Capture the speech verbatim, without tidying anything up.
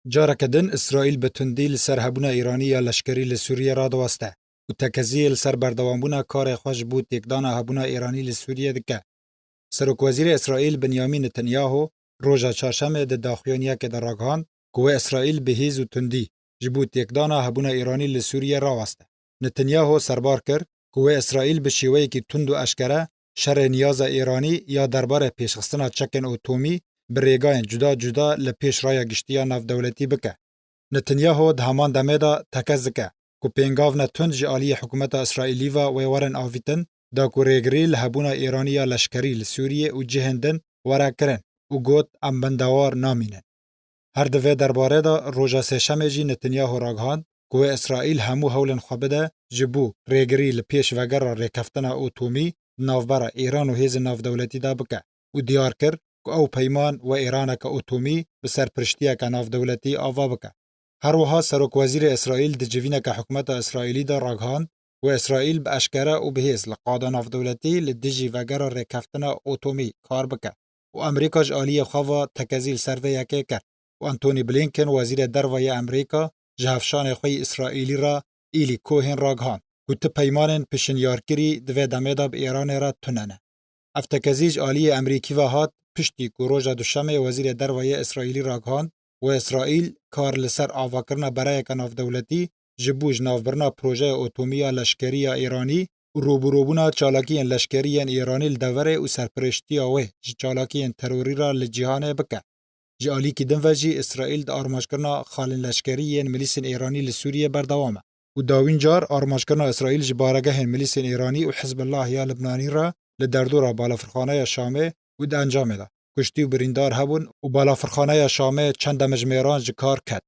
Careke din Îsraîl bi tundî li ser hebûna Îranî ya leşkerî li Sûriyê radiweste û tekezî li ser berdewambûna karê xwe ji bo têkdana hebûna Îranî li Sûriyê dike. Serokwezîrê Îsraîl Binyamîn Netanyahu roja çarşemê di daxuyaniyekê de ragihand ku wê Îsraîl bi hêz û tundî ji bo têkdana hebûna Îranî li Sûriyê raweste. Netanyahu serbar kir ku wê Îsraîl bi şêweyekî tund û eşkere şerê niyaza Îranî ya derbarê pêşxistina çekên otomî bi rêgayên cuda cuda li pêş raya giştî ya navdewletî bike. Netanyahu di heman demê de tekez dike ku pêngavne tund ji aliyê hikûmeta Îsraîlî ve wê werin avîtin, da ku rêgirî li hebûna Îranî ya leşkerî li Sûriyê û cihên din were kirin û got, em bindewar namînin. Her di vê derbarê de roja sêşemê jî Netanyahu ragihand ku wê Îsraîl hemû hewlên xwe bide ji bo rêgirî li pêş vegera rêkeftina otomî di navbera Îran û hêzên navdewletî de bike û diyar kir ku ew peyman wê Îraneke otomî bi serpiriştiyeke navdewletî ava bike. Her wiha Serokwezîrê Îsraîl di civîneke hikûmeta Îsraîlî de ragihand ku Îsraîl bi eşkere û bi hêz li qada navdewletî li dijî vegera rêkeftina otomî kar bike û Amerîka ji aliyê xwe ve tekezî li ser vê yekê kir û Antony Blinken, wezîrê derve yê Amerîka, ji hevşanê xwe yê Îsraîlî re Eli Cohen ragihand ku tu peymanên pişinyarkirî di vê demê de bi Îranê re tune ne. Ev tekezî ji aliyê Amerîkî ve hat, piştî ku roja Duşemê wezîrê derve yê Îsraîlî ragihand ku Îsraîl kar li ser avakirina bereyeke navdewletî ji bo ji navbirina projeya otomî ya leşkerî ya Îranî û rûbirûbûna çalakiyên leşkerî yên Îranî li deverê û serpirêştiya wê ji çalakiyên terorî re li cîhanê bike. Ji alîkî din ve jî Îsraîl di armancekirina xalên leşkerî yên milîsên Îranî li Sûriyê berdewam e û dawîn car armancekirina Îsraîl ji baregehên milîsên Îranî û Hizbullah ya Libnanî re li derdora balafirxaneya Şamê û di encamê de kuştî û birîndar hebûn û balafirxaneya Şamê çend demjimêran ji kar ket.